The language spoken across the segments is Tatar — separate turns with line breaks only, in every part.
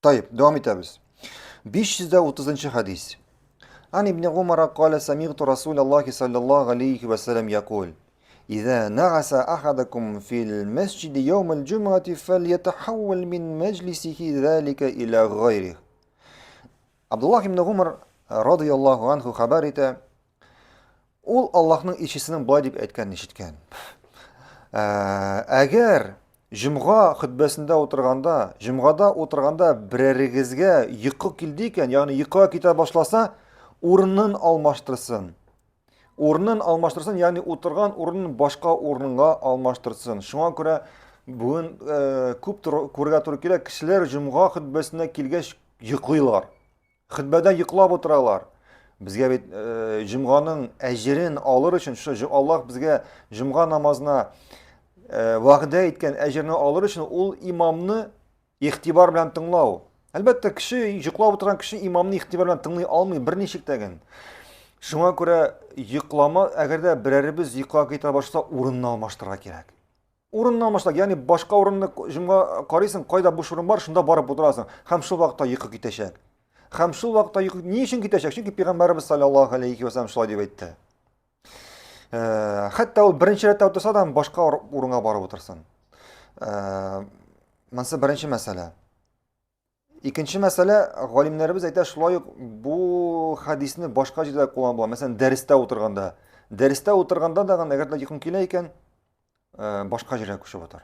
Таип, дәвам итәбез. 530 хадис. Ан ибн Умар قال سمعت رسول الله صلى الله عليه وسلم يقول إذا نعس أحدكم في المسجد يوم الجمعة فليتحول من مجلسه ذلك إلى غيره. Абдуллах ибн Умар радияллаһу анху хәбәр итә, ул Аллаһның илчесенең болай дип әйткәнен ишеткән. Ә, әгәр җомга хөтбәсендә утырганда, җомгада утырганда берәрегезгә йокы килде икән, ягъни йокыга китә башласа, урынын алмаштырсын. Урынын алмаштырсын, ягъни утырган урынын башка урынга алмаштырсын. Шуңа күрә бүген э, күп күрергә туры килә, кешеләр җомга хөтбәсенә килгәч йоклыйлар. Хөтбәдә йоклап утыралар. Безгә бит э, җомганың әҗерен алыр өчен, шушы Аллаһ безгә җомга намазына э, вәгъдә иткән әҗерне алыр өчен ул имамны Игътибар белән тыңлау. Әлбәттә, кеше, йоклап утырган кеше имамны игътибар белән тыңлый алмый берничек тә ген. Шуңа күрә йоклама, әгәр дә берәребез йокыга китә башласа, урынны алмаштырырга кирәк. Урынны алмаштырырга, ягъни башка урынны җомга карыйсың, кайда буш урын бар, шунда барып утырасың һәм шул вакытта йокы китәчәк. Һәм шул вакытта йокы ни өчен китәчәк? Чөнки пәйгамбәребез саллаллаһу алейхи ва саллям шулай дип әйтте. Э, хәтта ул беренче рәттә утырса да башка урынга барып утырсын. Э, монысы беренче мәсьәлә. Икенче мәсьәлә, галимнәребез әйтә, шулай ук бу хәдисне башка җирдә кулланып була. Мәсәлән, дәрестә утырганда. Дәрестә утырганда да әгәр дә йокың килә икән, э, башка җиргә күчеп утыр.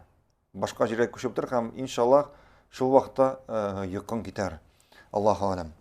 Башка җиргә күчеп утыр һәм иншаллаһ шул вакытта йокың китәр. Аллаһу алям.